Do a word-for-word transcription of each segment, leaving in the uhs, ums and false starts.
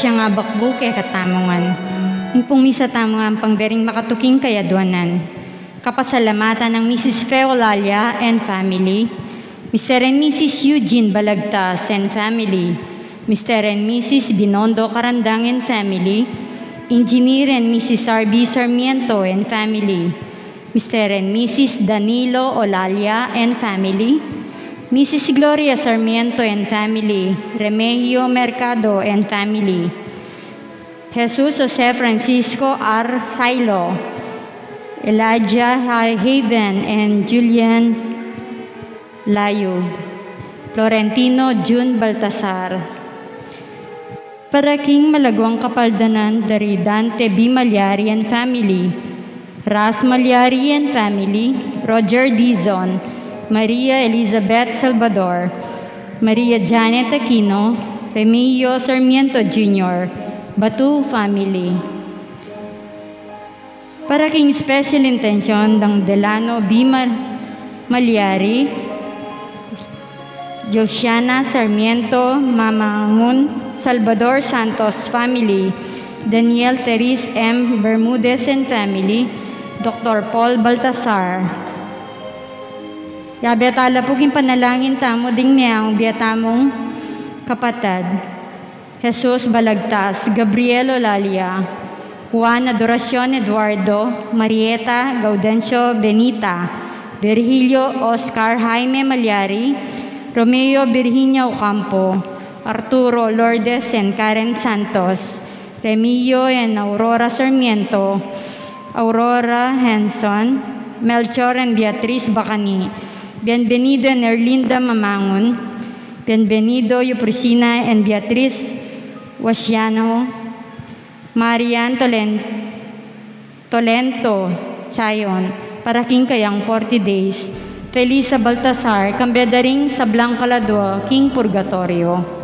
Siya nga bakbuk e katamu ngan. Ing pung misa tamu ngan pang dering makatuking kayadwanan. Kapasalamatan nang Misis Fe Olalia and family, Mister and Misis Eugene Balagtas and family, Mister and Misis Binondo Karandang and family, Engineer and Misis R B Sarmiento and family, Mister and Misis Danilo Olalia and family, Misis Gloria Sarmiento and family, Remegio Mercado and family, Jesus Jose Francisco R Sailo, Elijah Haven and Julian Layo, Florentino Jun Baltasar. Para king malaguang kapaldanan da ri Dante B Malyari and family, Ras Malyari and family, Roger Dizon, Maria Elizabeth Salvador, Maria Janet Aquino, Remigio Sarmiento Junior, Batu family. Para king special intention dang Delano B Ma-, Malyari, Josiana Sarmiento Mamangun, Salvador Santos family, Daniel Teris M Bermudez and family, Doktor Paul Baltasar. Yabe tala pu king panalangin tamu ding meang bie tamung kapatad. Jesus Balagtas, Gabriel Olalia, Juan Adoracion Eduardo, Marieta Gaudencio Benita, Virgilio Oscar Jaime Malyari, Romeo Virginia Ocampo, Arturo Lourdes and Karen Santos, Remigio and Aurora Sarmiento, Aurora Henson, Melchor and Beatriz Bacani, Bienvenido and Erlinda Mamangun, Bienvenido Yuprusina and Beatriz Wasiano, Marian Tolen-, Tolento Chayon, para king kayang forty days, Felisa Baltasar, kambe da ring sablang kaladua king purgatorio.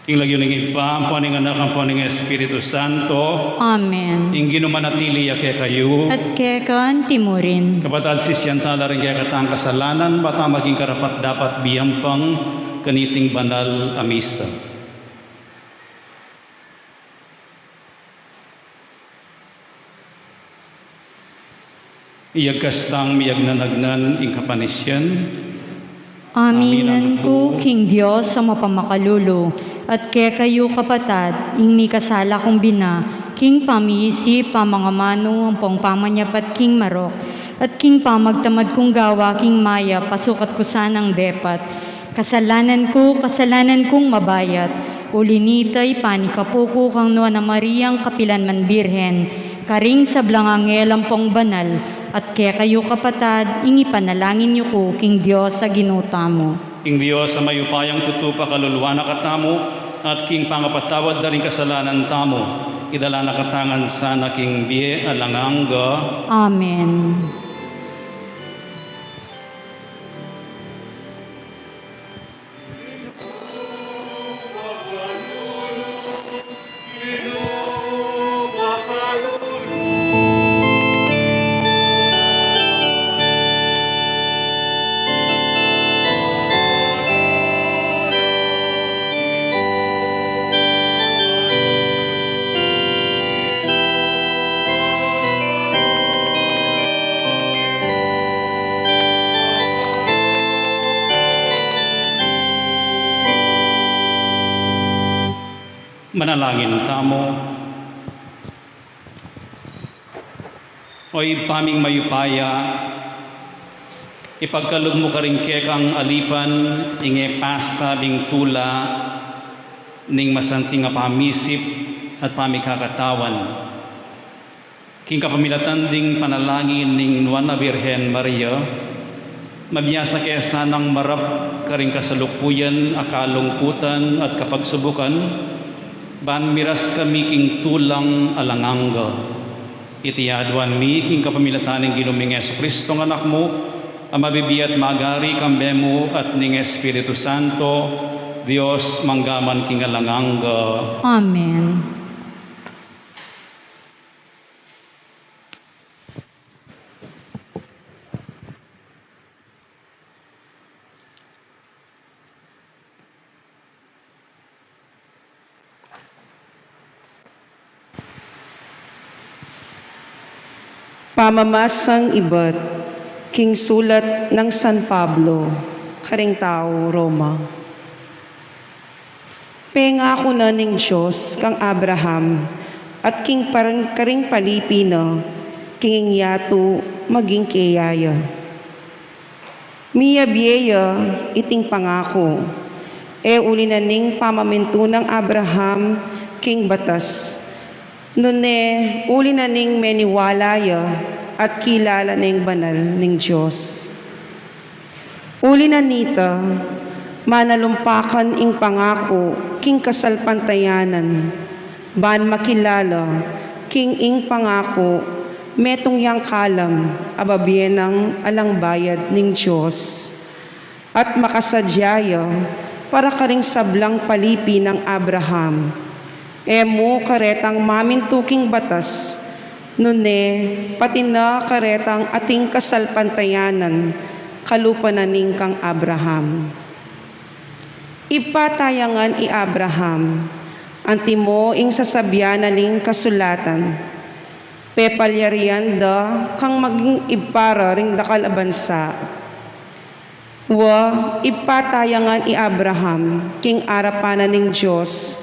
King lagyu ning Ibpa, ampo ning Anak, ampo ning Espiritu Santo. Amen. Ing Ginu manatili ya kekayu. At keka antimurin. Kapatad, sisian tala ring kekatang kasalanan, bang maging karapat-dapat biyampang kaniting banal a misa. Iyagkas tang miyagnanagnan ing kapanisian. Aminan ku king Dios a mapamakalulu, at kekayu kapatad, ing mikasala kung bina, king pamiisip, pamangamanu, ampong pamanyapat king marok, at king pamagtamad kung gawa king mayap, pasukat ku sanang depat. Kasalanan ku, kasalanan kung mabayat. Uli nita, ipanikapu ku kang Nuan a Mariang kapilan man Birhen, karing sablang anghel ampong banal, at kekayu kapatad, ing ipanalangin yu ku king Dios a Ginu tamu. Ing Dios a mayupayang tutu pakaluluan na katamu, at king pangapatawad da ring kasalanan tamu, idala na katamu ngan sana king bie alang angga. Amen. Manalangin tamu. O Ibpa ming mayupaya, ipagkalub mu karing kekang alipan ing e pasabing tula ning masanting a pamisip at pamikakatawan. King kapamilatan ding panalangin ning Nuan a Birhen Maria, mabiasa ke sanang marap karing kasalukuyan a kalungkutan at kapagsubukan, ban miras kami king tulang alang angga. Iti aduan mi king kapamilatan ning Ginu ming Jesucristo a Anak mu, a mabibie at magari kambe mu at ning Espiritu Santo, Dios, mangga man king alang angga. Amen. Pamamasang ibat king sulat nang San Pablo karing tau Roma. Pengaku na ning Dios kang Abraham at king parang karing palipi na king ing yatu maging keya ya. Miyabie ya iting pangaku, e uli na ning pamamintu nang Abraham king batas, nune uli na ning meniwala ya at kilala neng banal ning Dios. Uli na nita, manalumpakan ing pangaku king kasalpantayanan, ban makilala king ing pangaku metung yang kalam a babie nang alang bayad ning Dios, at makasadya ya para karing sablang palipi nang Abraham. E mu karetang mamintu king batas, nune pati na karetang ating kasalpantayanan, kalupa na ning kang Abraham. Ibpa taya ngan i Abraham, antimo ing sasabian na ning kasulatan, pepalyarian da kang maging ibpa ra ring dakal a bansa. Wa, ibpa taya ngan i Abraham king arapan na ning Dios,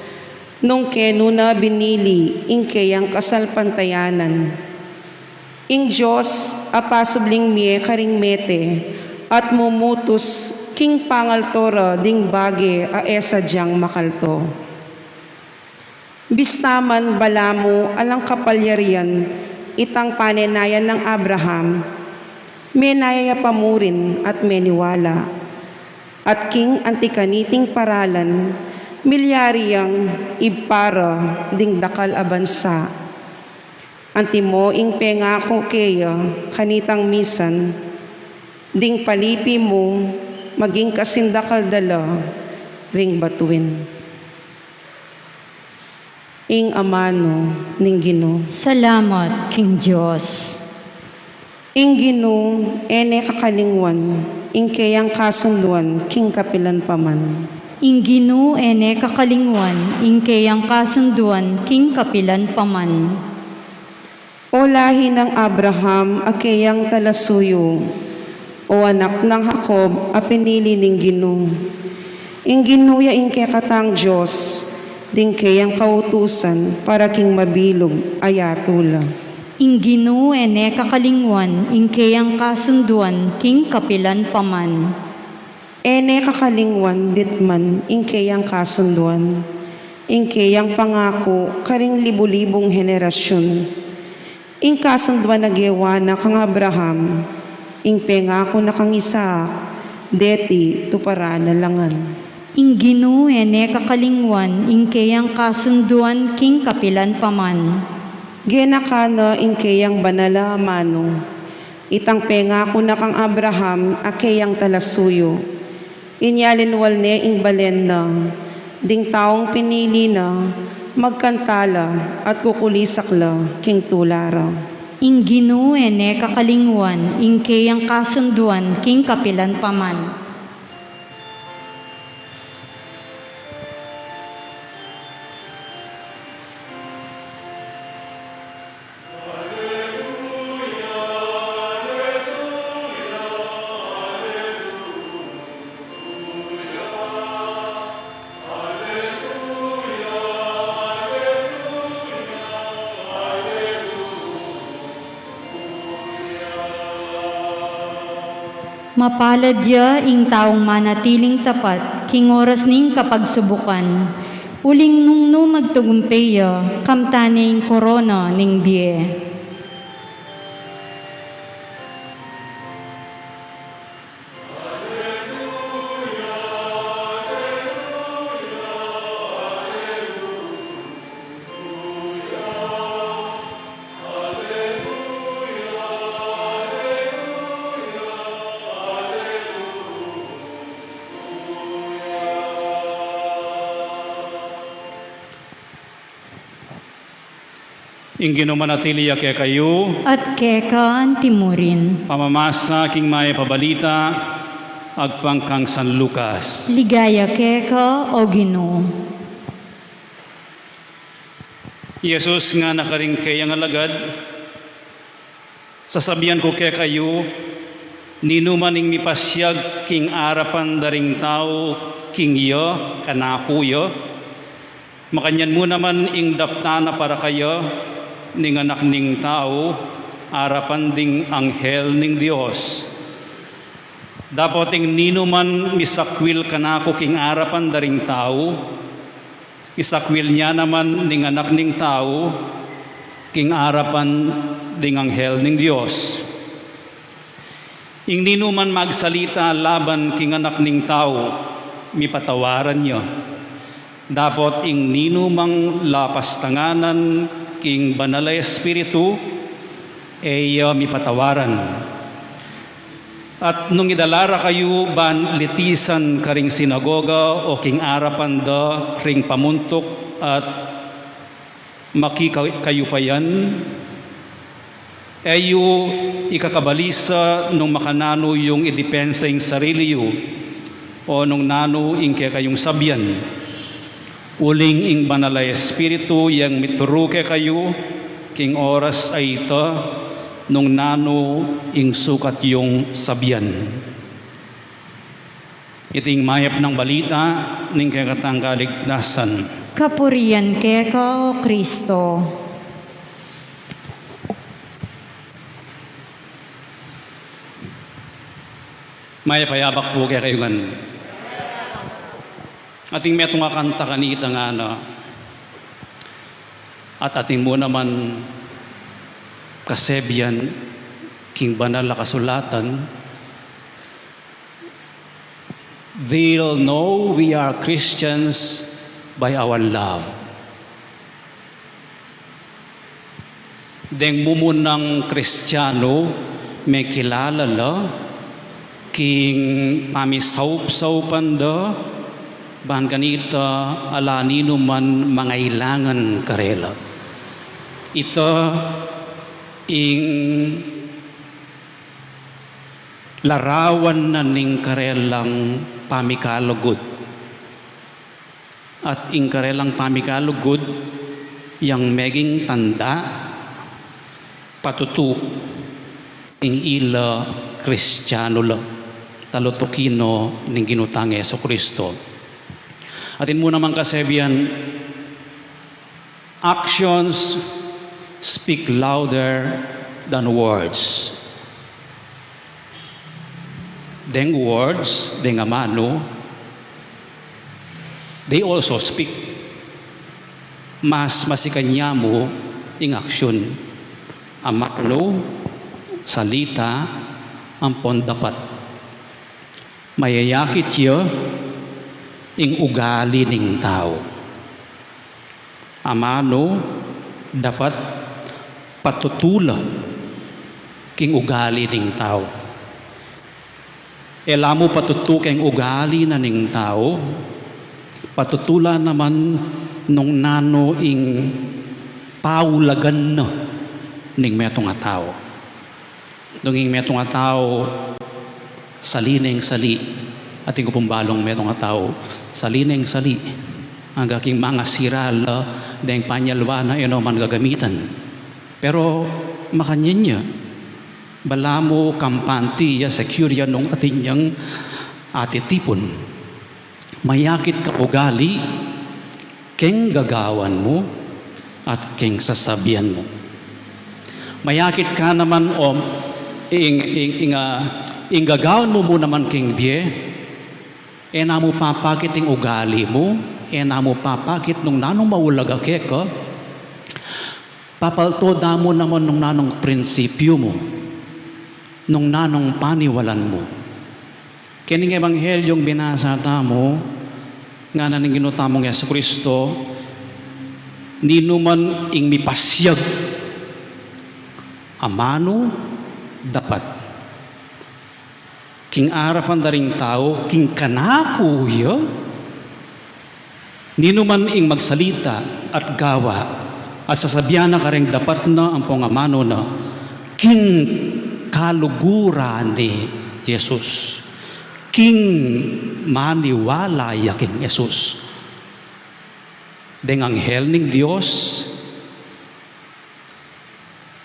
nung kenu na binili ing keyang kasalpantayanan. Ing Dios a pasubling mie karing mete at mumutus king pangalto ra ding bage a e sadyang makalto. Bista man balamu alang kapalyarian itang panenayan nang Abraham, menaya ya pa mu rin at meniwala. At king anti kaniting paralan, milyari yang ibpa ra ding dakal a bansa. Antimo ing pengaku keya kanitang misan, ding palipi mu maging kasing dakal da la ring batuin. Ing amanu ning Ginu. Salamat king Dios. Ing Ginu e ne kakalingwan ing keyang kasunduan king kapilan pa man. Ing Ginu e ne kakalingwan ing keyang kasunduan king kapilan pa man. O lahi nang Abraham a keyang talasuyu, o anak nang Jacob a pinili ning Ginu. Ing Ginu ya ing kekatang Dios, ding keyang kautusan para king mabilug a yatu la. Ing Ginu e ne kakalingwan ing keyang kasunduan king kapilan pa man. E ne kakalingwan ditman ing keyang kasunduan, ing keyang pangaku karing libu-libung henerasyun. Ing kasunduan a gewa na kang Abraham, ing pengaku na kang Isaac, deti tuparan na la ngan. Ing Ginu e ne kakalingwan ing keyang kasunduan king kapilan pa man. Genaka na ing keyang banal a amanu, itang pengaku na kang Abraham a keyang talasuyu. Inya linwal ne ing balen na, ding taung pinili na, magkanta la at kukulisak la king tula ra. Ing Ginu e ne kakalingwan ing keyang kasunduan king kapilan pa man. Mapalad ya ing taung manatiling tapat king oras ning kapagsubukan, uling nung nu magtagumpey ya, kamtan ne ing korona ning bie. Ing Ginu manatili ya kekayu. At keka antimurin. Pamamasa king mayap a balita agpang kang San Lucas. Ligaya keka, O Ginu. Jesus ngana karing keyang alagad, sasabian ku kekayu, ninuman ing mipasyag king arapan da ring tau king ya kanaku ya, makanyan mu naman ing daptan na para kaya ning Anak ning Tau arapan ding anghel ning Dios. Dapot ing ninuman misakwil kanaku king arapan da ring tau, isakwil ne naman ning Anak ning Tau king arapan ding anghel ning Dios. Ing ninuman magsalita laban king Anak ning Tau, mipatawaran ya. Dapot ing ninumang lapastanganan king Banal a Espiritu, e ya mipatawaran. At nung idala ra kayu ban litisan karing sinagoga o king arapan da ring pamuntuk at makikayu pa yan, e yu ikakabalisa nung makananu yung idepensa ing sarili yu, o nung nanu ing kekayung sabian. Uling ing Banal a Espiritu yang mituru kekayu king oras a ita nung nanu ing sukat yung sabian. Iti ing mayap nang balita ning kekatang kaligtasan. Kapurian keka, O Kristo. Mayap a yabak pu kekayu ngan. Ating metung a kanta kanita ngana, at ating mu naman kasebian king Banal a Kasulatan, "They'll know we are Christians by our love." Deng mumunang Kristiano, mekilala la king pamisaupsaupan da, Ban kanita, ala ninuman mangailangan karela. Ita ing larawan na ning karelang pamikalugud. At ing karelang pamikalugud yang meging tanda, patutu ing ila Kristianu la, talutukin no ning Ginu tang Jesu Kristo. Atin mu namang kasebian, actions speak louder than words. Deng words, deng amanu, they also speak. Mas masikan ya mu ing aksyon. Amanu, salita, ampon dapat. Mayayakit ya ing ugali ning tau. Amanu, dapat patutu la king ugali ning tau. E la mu patutu king ugali na ning tau, patutu la naman nung nanu ing paulagan na ning metung a tau. Nung ing metung a tau, sali neng sali. Atin ku pung balung metung a tau, sali neng sali. Angga king mangasira la deng panyalwa na e no man gagamitan. Pero makanyan ya, balamu kampante ya, secure ya nung atin yang atitipun. Mayakit ka ugali keng gagawan mu at keng sasabian mu. Mayakit ka naman o ing, ing, ing, ah, ing gagawan mu mu naman keng bie, e na mu papakit ing ugali mu, e na mu papakit nung nanung maulaga keka, papalto da mu naman nung nanung prinsipyu mu, nung nanung paniwalan mu. Kening ebanghelyung binasa tamu, ngana ning Ginu tamung Jesu Kristo, ninuman ing mipasyag, amanu, dapat. King arapan da ring tau, king kanaku ya, ninuman ing magsalita at gawa at sasabian na kareng dapat na ampong amanu na, king kaluguran ni Jesus, king maniwala ya king Jesus. Deng anghel ning Dios,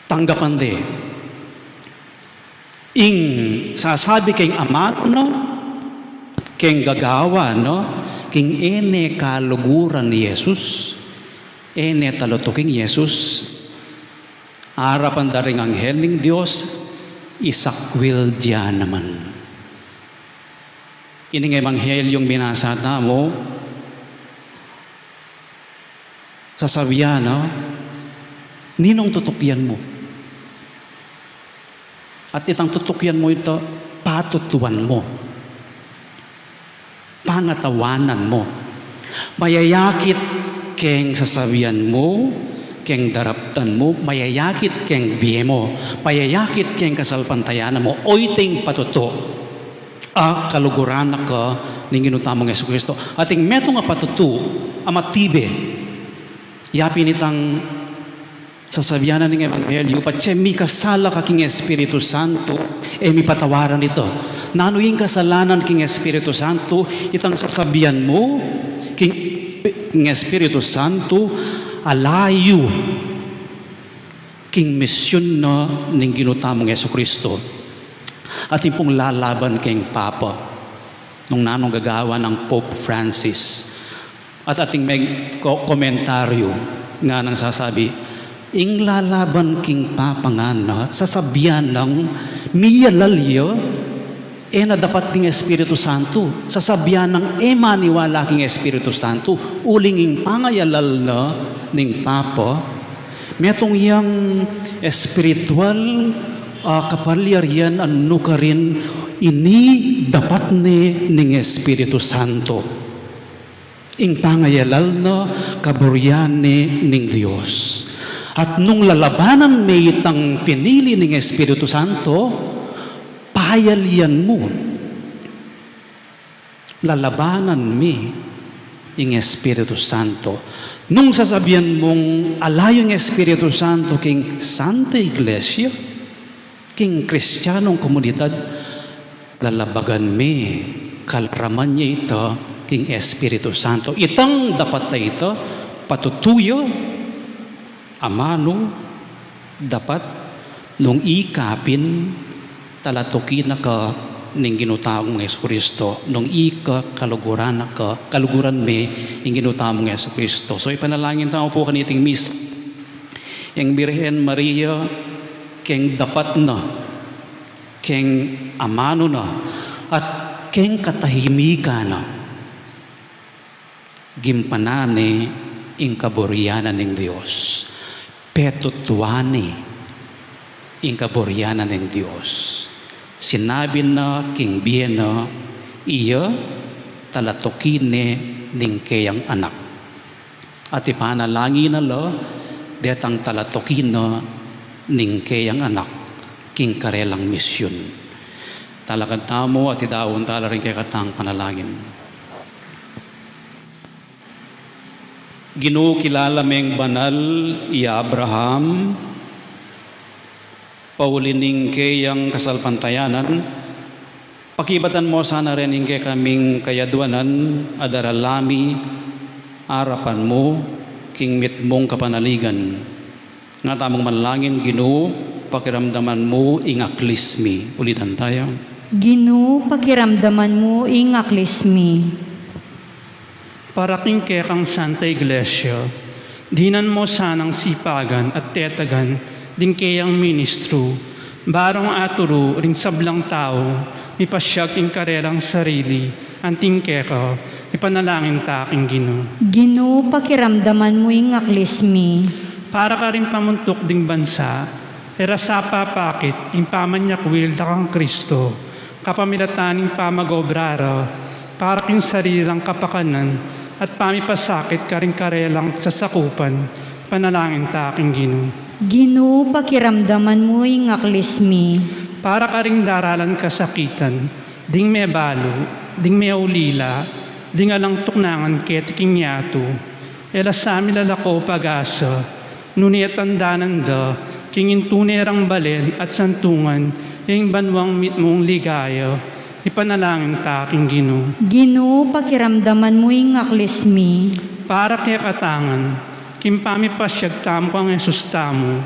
tanggapan de. Ing sasabi keng amanu na, keng gagawan na, king e ne kaluguran ni Jesus, e ne talutuking Jesus, arapan da ring anghel ning Dios, isakwil da naman. Ining ebanghelyung binasa tamu, sasabian na, ninung tutukyan mu? At itang tutukyan mu ita, patutuan mu, pangatawanan mu. Mayayakit keng sasabian mu, keng daraptan mu, mayayakit keng bie mu, mayayakit keng kasalpantayanan mu, o iting patutu a kaluguran na ka ning Ginu tamung Jesu Kristo. Ating metung a patutu a matibe. Ya pin itang sasabian na ning ebanghelyu, patse mikasala ka king Espiritu Santo, e mi patawaran ita. Nanu ing kasalanan king Espiritu Santo? Itang sasabian mu king, king Espiritu Santo, alayu king misyun na ning Ginu tamung Jesu Kristo. Atin pung lalaban keng Papa nung nanung gagawan nang Pope Francis. At ating meg-, ko-, komentaryu nganang sasabi, ing lalaban king Papa ngana, sasabian nang miyalal ya, e na dapat king Espiritu Santo. Sasabian nang e maniwala king Espiritu Santo, uling ing pangayalal na ning Papa, metung yang espiritual a kapalyarian a nukarin ini dapat ne ning Espiritu Santo. Ing pangayalal na kaburian ne ning Dios. At nung lalabanan me itang pinili ning Espiritu Santo, payalian mu. Lalabanan me ing Espiritu Santo. Nung sasabian mung ala yu ing Espiritu Santo king Santa Iglesia, king Kristianong komunidad, lalabagan me, kalaraman ye ita king Espiritu Santo. Itang dapat a ita, patutu ya, amanu, dapat, nung ikapin, talatuki na ka ning Ginu tamung Jesucristo, nung ika kaluguran na ka, kaluguran me ing Ginu tamung Jesucristo. So, ipanalangin tamu pu kaniting misa. Ing Birhen Maria, keng dapat na, keng amanu na, at keng katahimikan na, gimpanan ne ing kaburian na ning Dios. Petutuan ne ing kaburian na ning Dios. Sinabi na king bie na, iya talatuki ne ning keyang anak. At ipanalangin na la detang talatuki na ning keyang anak king karelang misyun. Talakad tamu at idaun tala ring kekatang panalangin. Ginu, kilala meng banal i Abraham, pauli ning keyang kasalpantayanan, pakibatan mu sana ren ing kekaming kayadwanan a daralan mi arapan mu king mitmung kapanaligan. Nga tamung manalangin, Ginu, pakiramdaman mu ing aklis mi. Ulitan taya. Ginu, pakiramdaman mu ing aklis mi. Para king kekang Santa Iglesia, dinan mu sanang sipagan at tetagan ding keyang ministru, barung aturu ring sablang tau mipasyag king karelang sarili anting keka, ipanalangin ta king Ginu. Ginu, pakiramdaman mu ing aklis mi. Para karing pamuntuk ding bansa, e ra sapapakit ing pamanyakwil da kang Kristo, kapamilatan ning pamag-obra ra para king sariling kapakanan at pamipasakit karing karelang sasakupan, ipanalangin ta king Ginu. Ginu, pakiramdaman mu ing aklis mi. Para karing daralan kasakitan, ding mebalu, ding meulila, ding alang tuknangan keti king yatu, e la sa milalako pag-asa, nune tandanan da king intune rang balen at santungan ing banuang mitmung ligaya, ipanalangin ta king Ginu. Ginu, pakiramdaman mu ing aklis mi. Para kekatang ngan, king pamipasyag tamu kang Jesus tamu,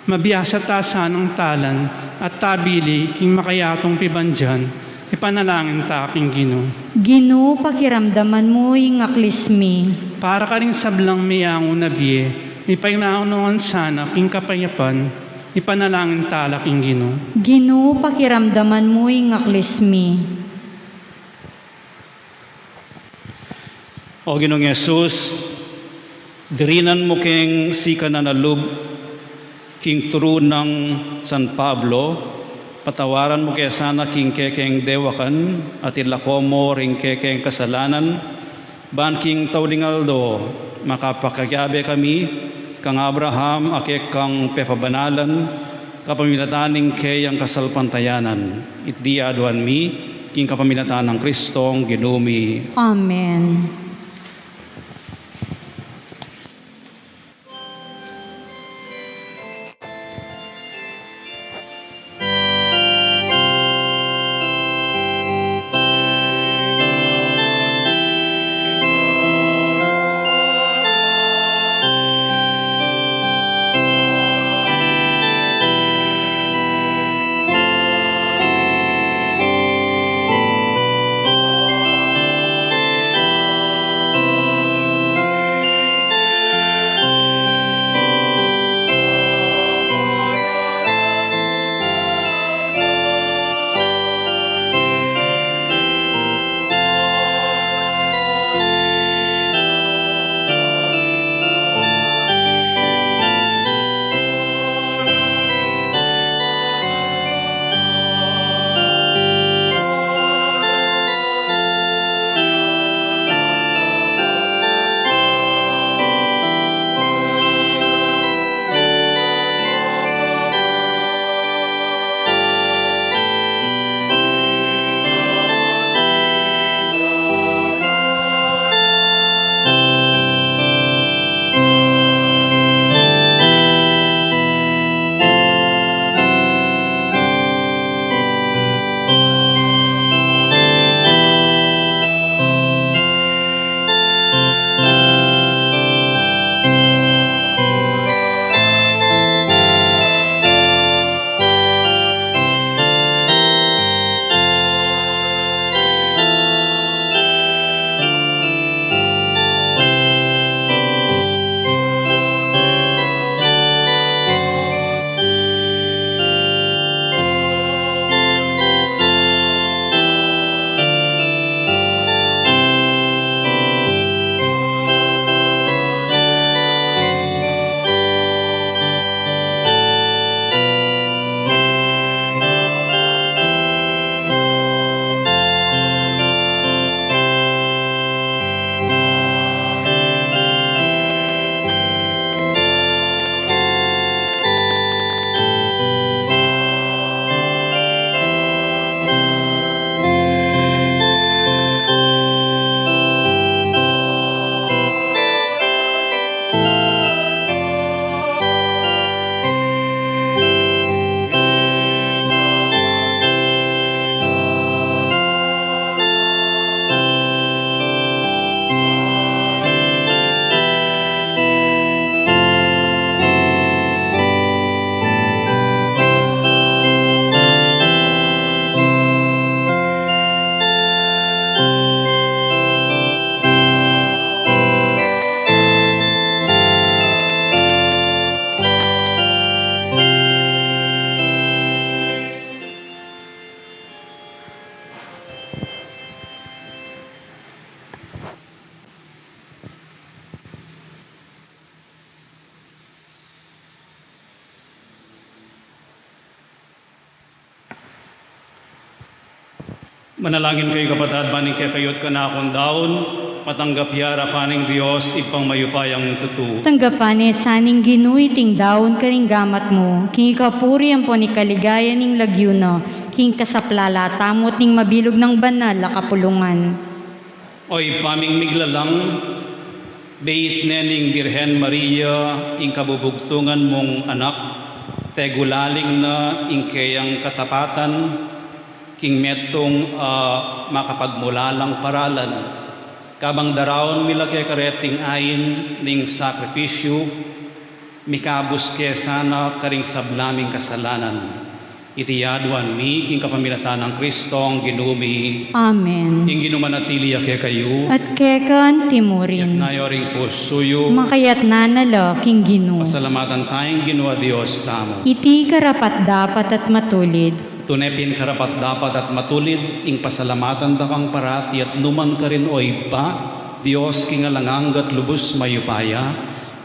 mabiasa ta sanang talan at tabili king makayatung pibandian, ipanalangin ta king Ginu. Ginu, pakiramdaman mu ing aklis mi. Para karing sablang meyangu na bie, mipaimaunungan sana king kapayapan, ipanalangin ta la king Ginu. Ginu, pakiramdaman mu ing aklis mi. O Ginung Jesus, dirinan mu keng sikanan a lub king turu nang San Pablo, patawaran mu ke sana king kekeng dewakan at ilako mu ring kekeng kasalanan, ban king tauling aldo makapakayabe kami kang Abraham a kekang pepabanalan, kapamilatan ning keyang kasalpantayanan. Iti di aduan mi, king kapamilatan nang Kristong Ginu mi. Amen. Manalangin kayu, kapatad, ban ing kekayu at kanakung daun matanggap ya arapan ning Dios, Ibpang mayupayang tutu. Tanggapan na sa ning Ginu iting daun karing gamat mu, king ikapuri ampon ikaligaya ning lagyu na, king kasaplalan tamu at ning mabilug nang banal a kapulungan. O Ibpa ming miglalang, beit ne ning Birhen Maria ing kabubugtungan mung anak, tegulaling na ing keyang katapatan, king metung a makapagmulalang paralan, kabang daraun mi la keka reting ain ning sakripisyu, mikabus ke sana karing sabla ming kasalanan. Iti aduan mi king kapamilatan nang Kristong Ginu mi. Amen. Ing Ginu manatili ya kekayu. At keka anti mu rin. Iyatas yu ring pusu yu. Makayatas na la king Ginu. Pasalamatan taya ing Ginu a Dios tamu. Iti karapat-dapat at matulid. Tune pin karapat-dapat at matulid ing pasalamatan da kang parati at nu man karin, O Ibpa, Dios king alang angga at lubus mayupaya,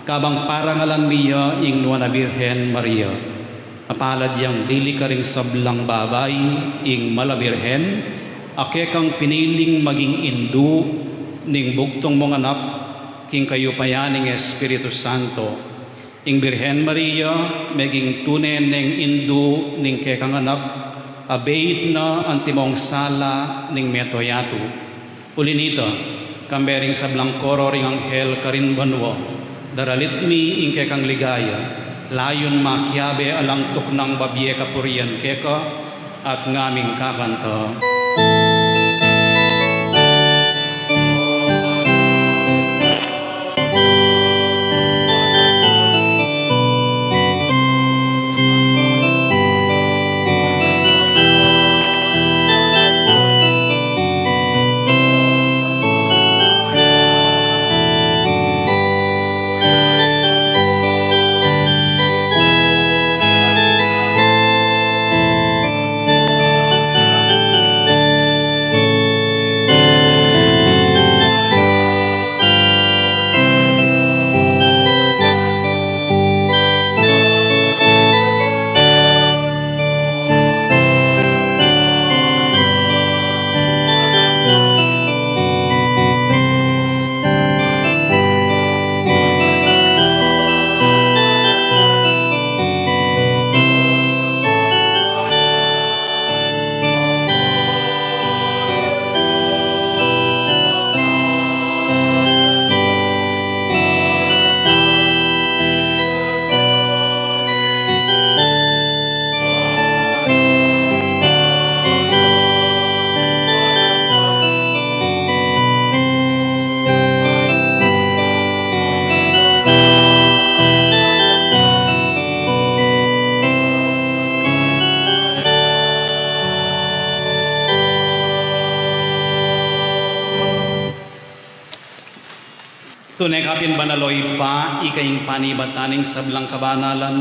kabang parangalan mi ya ing Nuan a Birhen Maria. Mapalad yang dili karing sablang babai ing Mala Birhen, a kekang piniling maging indu ning bugtung mung anak, king kayupayan ning Espiritu Santo. Ing Birhen Maria meging tune neng indu ning kekang anak, a beit na antimong sala ning meto yatu. Uli nita, kambe ring sablang koro ring anghel karin banua, daralit mi ing kekang ligaya, layun makiabe alang tuknang babie kapurian keka, at ngaming kakanta. Tune ka pin banal, o Ibpa, ika ing panibatan ning sablang kabanalan,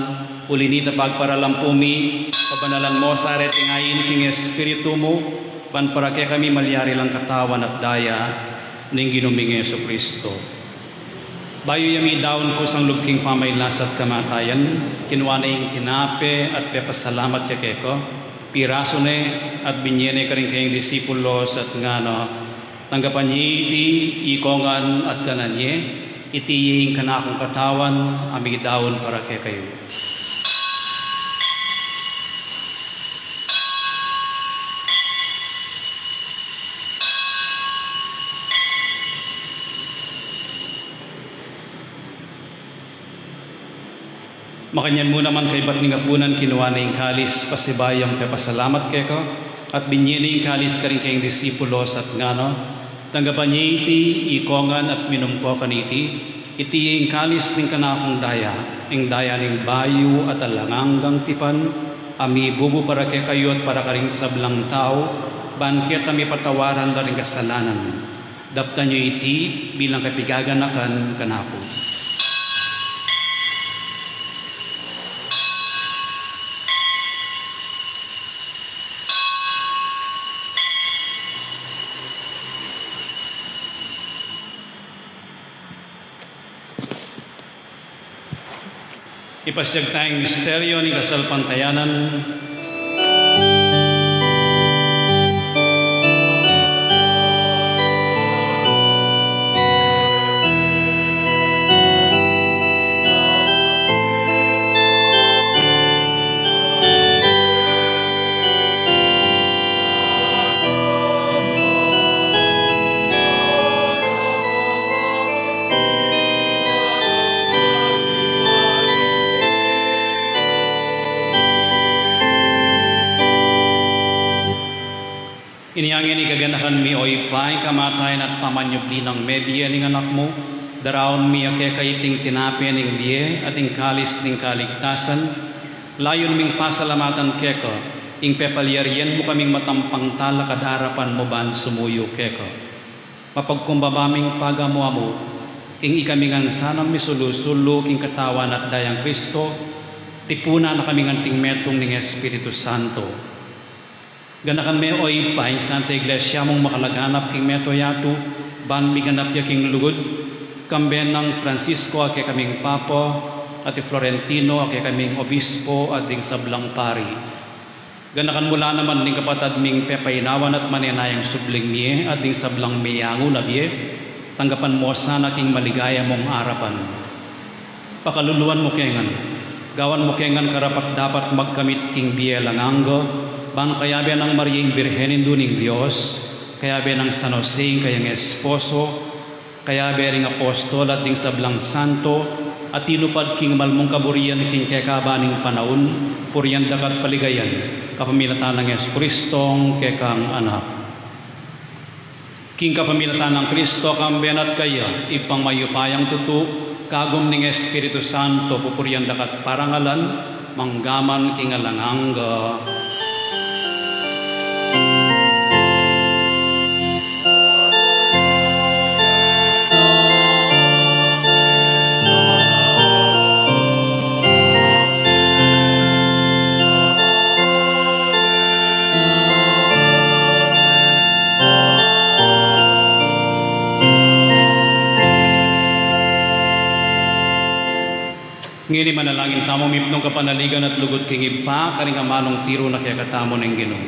uli nita pagparalampu mi, pabanalan mo sa reting ain king Espiritu mu, ban para kekami malyari lang katawan at daya ning Ginu ming Jesucristo. Bayu ya midaun kusang lub king pamagkasakit at kamatayan, kinua ne ing tinape at pepasalamat ya keka, pirasu ne at binye ne karing kayang disipulos at ngana, tanggapan ye iti ikongan at kanan ye, iti ing kanakung katawan a midaun para kekayu. Makanyan mu naman kaybat ning apunan, kinua ne ing kalis, pasibayu yang pepasalamat keka, at binye ne ing kalis karing kayang disipulos at ngana, tanggapan ye iti ikongan at minum ko kaniti, iti ing kalis ning kanakung daya, ing daya ning bayu at alang anggang tipan, a mibubu para kekayu at para karing sablang tau, ban keta mipatawaran la ring kasalanan. Daptan yu iti bilang kapigaganakan kanaku. Ipasiag taya ing misteryo ning kasalpantayanan. Ngeni kaganakan mi, o Ibpa, ing kamatayan at pamanyubli nang mebie ning Anak mu, daraun mi keka iting tinape ning bie at ing kalis ning kaligtasan, layun ming pasalamatan keka, ing pepalyarian mu kaming matampang talakad arapan mu ban sumuyu keka. Mapagkumbaba ming pagamu-amu king ikami ngan sanang misulu-sulu king katawan at dayang Kristo, tipunan na kaming anting metung ning Espiritu Santo. Ganakan me, o Ibpa, ing Santa Iglesia mung makalaganap king mabilug a yatu, ban miganap ya king lugud, kambe nang Francisco a kekaming Papa, at i Florentino a kekaming Obispo, at ding sablang pari. Ganakan mu la naman ding kapatad ming pepainawan at manenayang subling mie, at ding sablang meyangu na bie, tanggapan mu la sana king maligaya mung arapan. Pakaluluan mu ke ngan, gawan mu ke ngan karapat-dapat magkamit king bie alang angga, ban kayabe nang Mariang Birhen, Indu ning Dios, kayabe nang San Jose ing kayang esposo, kayabe ring apostol at ding sablang santo, a tinupad king malmung kaburian king kekaban ning panaun, purian da ka at paligayan, kapamilatan nang Jesucristong kekang Anak. King kapamilatan nang Kristo, kambe na at kaya, Ibpang mayupayang tutu, kagum ning Espiritu Santo, pupurian da ka at parangalan, manggaman king alang angga. Ngeni manalangin tamu mipnung kapanaligan at lugud king Ibpa, karing amanung tiru na kekatamu ning Ginu.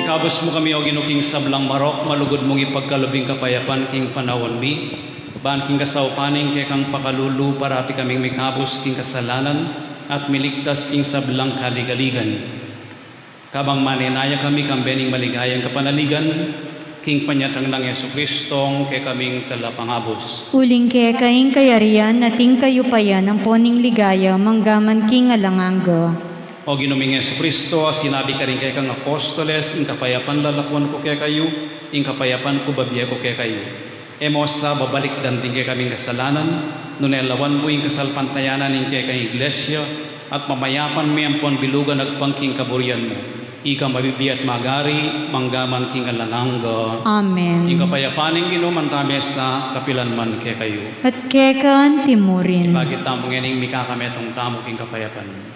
Ikabus mu kami, O Ginu, king sablang marok, malugud mung ipagkalub ing kapayapan king panaun mi, ban king kasaupan ning kekang pakalulu, parati kaming mikabus king kasalanan at miligtas king sablang kaligaligan. Kabang manenaya kami kambe ning maligayang kapanaligan, king panyatang nang Jesucristong kekaming Talapangabus. Uling keka ing kayarian at ing kayupayan ampon ing ligaya manggaman king alang angga. O Ginu ming Jesucristo, a sinabi karing kekang apostoles, ing kapayapan lalakwan ku kekayu, ing kapayapan ku babie ku kekayu. E mu sa babalikdan ding kekaming kasalanan, nune lawan mu ing kasalpantayanan ning kekang Iglesia, at mamayapan me ampon bilugan agpang king kaburian mu. Ika mabibie at magari, manggaman king alang angga. Amen. Ing kapayapan ning Ginu mantabe sa kapilan man kekayu. At keka anti mu rin. Ipakit tamu ngening mikakametung tamu king kapayapan.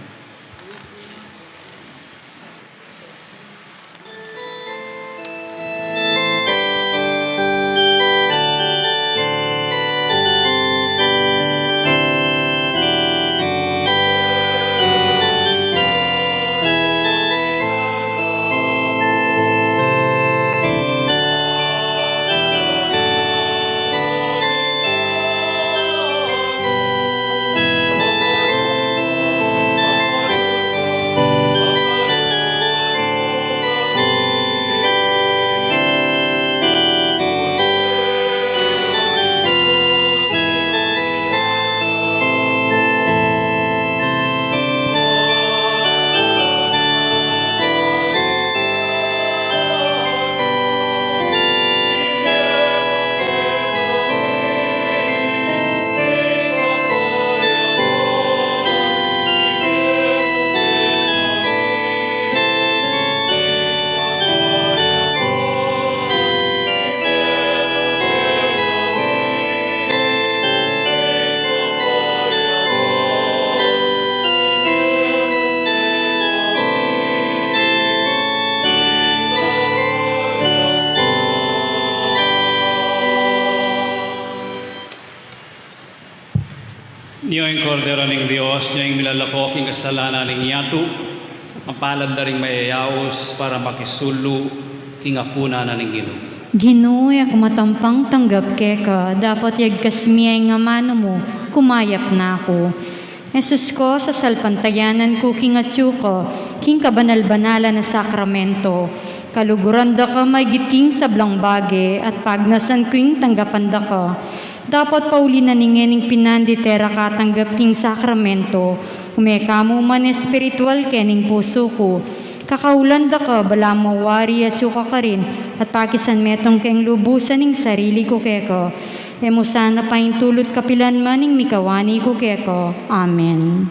Nyo ing Kordero ning Dios, nyo ing milalako king kasalanan ning yatu. Mapalad la ring mayayaus para makisulu king apunan na ning Ginu. Ginu, e ku matampang tanggap keka, dapot yagkas me ing amanu mu, kumayap na ku. Jesus ko, sasalpantayanan ku king atyu ka, king kabanal-banalan a sakramento. Kaluguran da ka maigit king sablang bage, at pagnasan ku ing tanggapan da ka. Dapot pauli na ning ngening pinandit e ra katanggap king sakramento, ume ka mu man espiritual kening pusu ku. Kakaulan da ka, balamu wari atyu ka karin, at pakisan metung keng lubusan ing sarili ku keka. E mu sana paintulut kapilan man ing mikawani ku keka. Amen.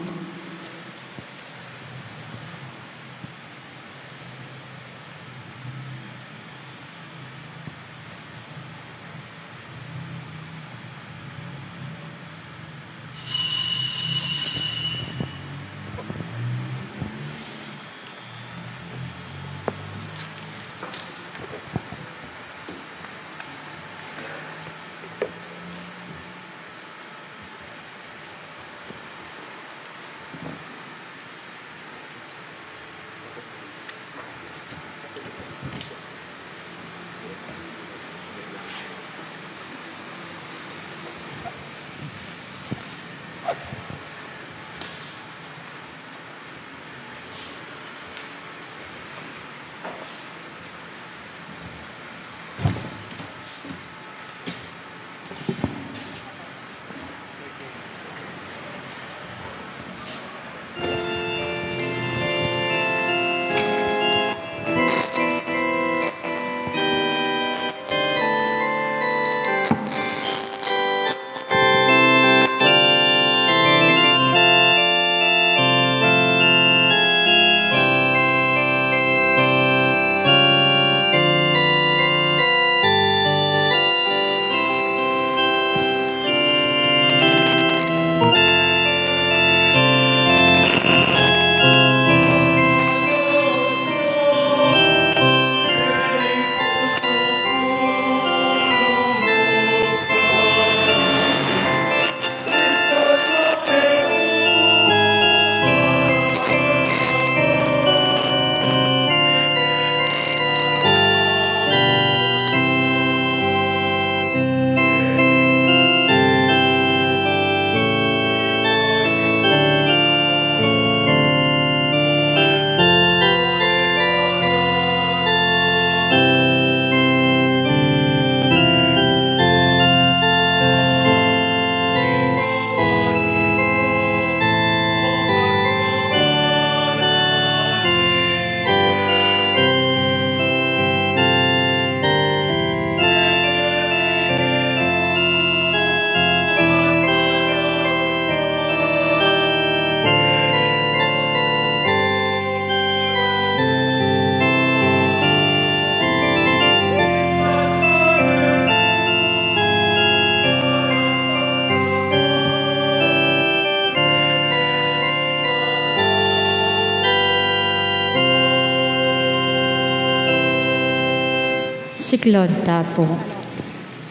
Siklaud tamu pu.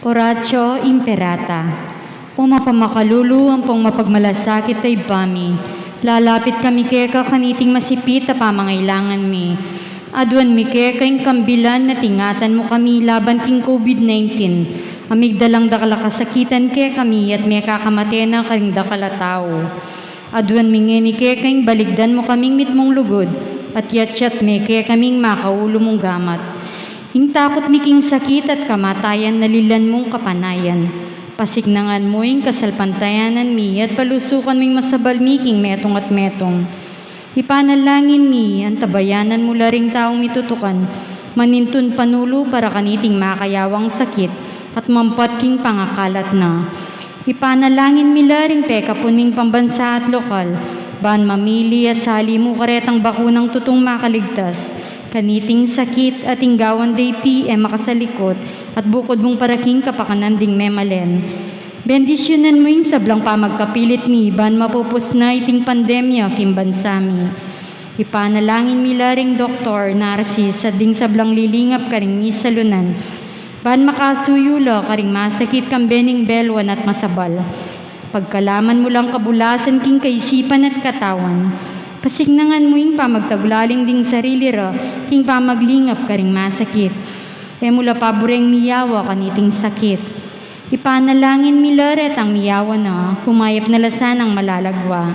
Oratio Imperata. O mapamakalulu ampong mapagmalasakit a Ibpa mi, lalapit kami keka kaniting masipit a pamangailangan mi. Aduan mi keka ing kambilan at ingatan mu kami laban king COVID nineteen, a migdalang dakal a kasakitan kekami at mekakamate na karing dakal a tau. Aduan mi ngeni keka ing baligdan mu kaming mitmung lugud, at yatyat me kekami ing makaulu mung gamat. Ing takut mi king sakit at kamatayan nalilan mung kapanayan. Pasiknangan mu ing kasalpantayanan mi at palusukan mu ing masabal mi king metung at metung. Ipanalangin mi, antabayanan mu la ring taung mitutukan, manintun panulu para kaniting makayawang sakit at mampat king pangakalat na. Ipanalangin mi la ring pekapun ming pambansa at lokal, ban mamili at sali mu karetang bakunang tutung makaligtas kaniting sakit, at ing gawan da iti e makasalikut at bukud mung para king kapakanan ding memalen. Bendisyunan mu ing sablang pamagkapilit mi ban mapupus na iting pandemya king bansa mi. Ipanalangin mi la ring doktor, narsis, at ding sablang lilingap karing misalunan, ban makasuyu la karing masakit kambe ning beluan at masabal. Pagkalaman mu lang kabulasan king kaisipan at katawan, pasignangan mu ing pamagtagulaling ding sarili ra king pamaglingap karing masakit. E mu la paburing miyawa kaniting sakit. Ipanalangin mi la retang miyawa na, kumayap na la sanang malalagwa.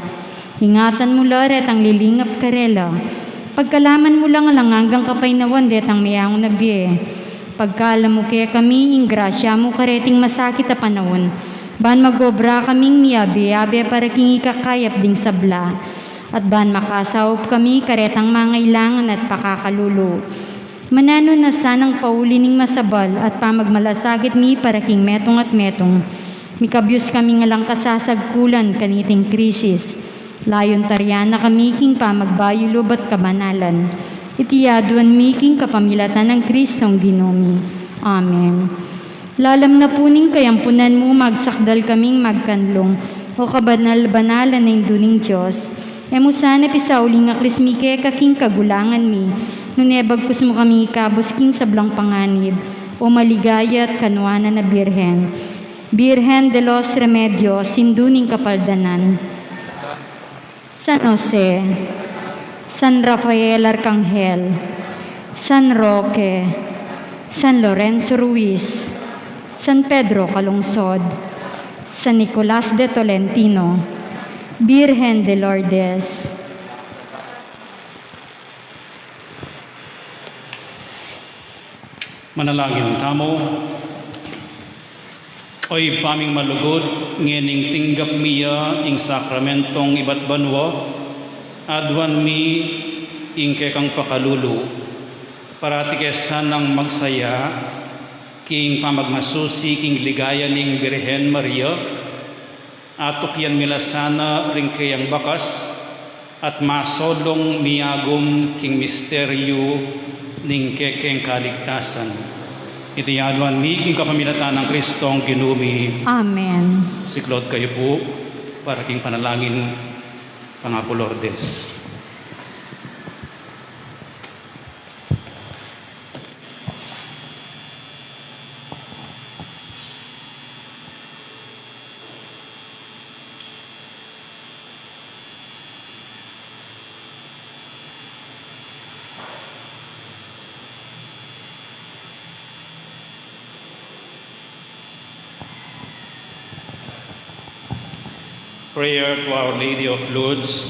Ingatan mu la retang lilingap karela. Pagkalaman mu lang alang anggang kapaynawan detang meyaung na bie. Pagkalam mu kekami ing grasya mu kareting masakit a panaun, ban magobra kaming miyabe-yabe para king ikakayap ding sabla, at ban makasaup kami karetang mangailangan at pakakalulu. Mananu na sanang pauli ning masabal at pamagmalasakit mi para king metung at metung, mikabyus kaming alang kasasagkulan kaniting krisis. Layun tarian na kami king pamagbayulub at kabanalan. Iti aduan mi king kapamilatan nang Kristong Ginu mi. Amen. Lalam na pu ning kayampunan mu, magsakdal kaming magkanlung, o kabanal-banalan a Indu ning Dios. E mu sana pisauli ing aklis mi keka king kagulangan mi, nune bagkus mu kaming ikabus king sablang panganib, o maligaya at kanuanan a Birhen. Birhen de los Remedios, Indu ning Kapaldanan. San Jose, San Rafael Arcangel, San Roque, San Lorenzo Ruiz, San Pedro Calungsod, San Nicolas de Tolentino, Birhen de Lourdes. Manalangin tamu. O Ibpa ming malugud, ngening tinggap mi ya ing sakramentong ibat banua, aduan mi ing kekang pakalulu. Parati ke sanang magsaya king pamagmasusi king ligaya ning Birhen Maria, atukyan mi la sana ring keyang bakas, at masolung miyagum king misteryu ning kekeng kaligtasan. Iti aduan mi king kapamilatan nang Kristong Ginu mi. Amen. Siklaud kayu pu para king panalangin kang Apo Lourdes. Prayer to Our Lady of Lourdes.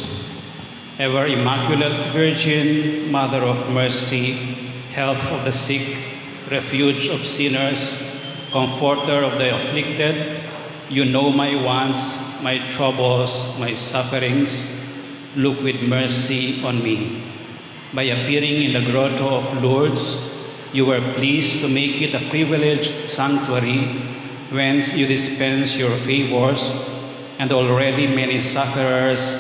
Ever Immaculate Virgin, Mother of Mercy, Health of the sick, Refuge of sinners, Comforter of the afflicted, you know my wants, my troubles, my sufferings. Look with mercy on me. By appearing in the Grotto of Lourdes, you were pleased to make it a privileged sanctuary whence you dispense your favors, and already many sufferers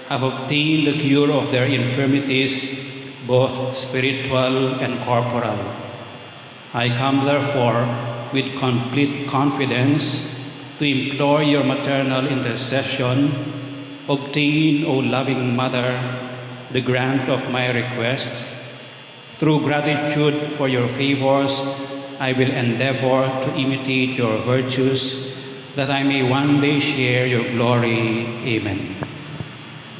have obtained the cure of their infirmities, both spiritual and corporal. I come, therefore, with complete confidence to implore your maternal intercession. Obtain, O loving Mother, the grant of my requests. Through gratitude for your favors, I will endeavor to imitate your virtues, that I may one day share your glory. Amen.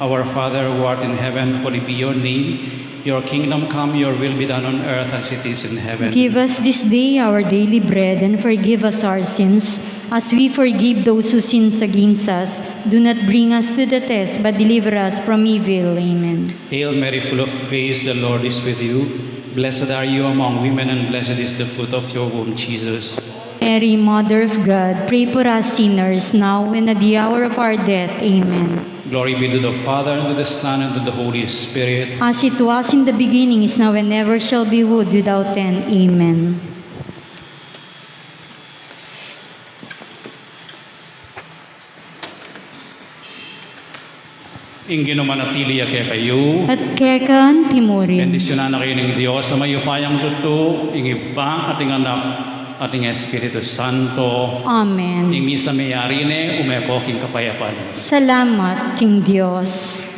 Our Father, who art in heaven, holy be your name. Your kingdom come, your will be done on earth as it is in heaven. Give us this day our daily bread, and forgive us our sins, as we forgive those who sin against us. Do not bring us to the test, but deliver us from evil. Amen. Hail Mary, full of grace, the Lord is with you. Blessed are you among women, and blessed is the fruit of your womb, Jesus. Mary, Mother of God, pray for us sinners, now and at the hour of our death. Amen. Glory be to the Father, and to the Son, and to the Holy Spirit. As it was in the beginning, is now, and ever shall be, world without end. Amen. Ing Ginu manatili ya kekayu. At keka mu rin. Bendisyunan na kayu ning Dios a mayupayang tutu, ing Ibpa, at ing Anak, at ing Espiritu Santo. Amen. Ing misa meyari ne, ume ko king kapayapan. Salamat king Dios.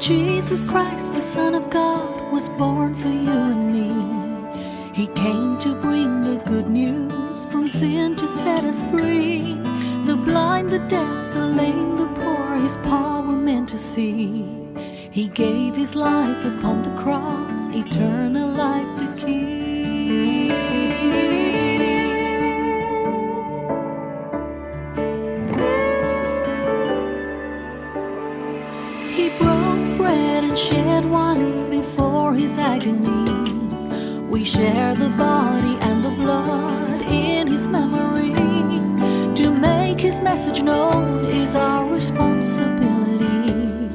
Jesus Christ, the Son of God, was born for you and me. He came to bring the good news, from sin to set us free. The blind, the deaf, the lame, the poor, his power men to see. He gave his life upon the cross, eternal life the key. He broke bread and shed wine before his agony. We share the body and the blood in his memory. To make his message known is our responsibility.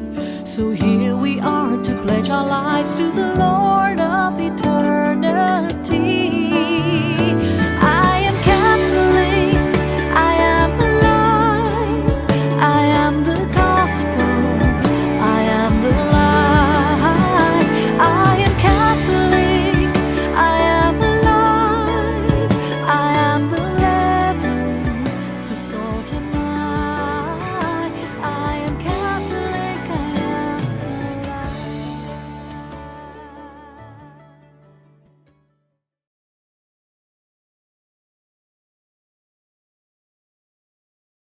So here we are to pledge our lives to the Lord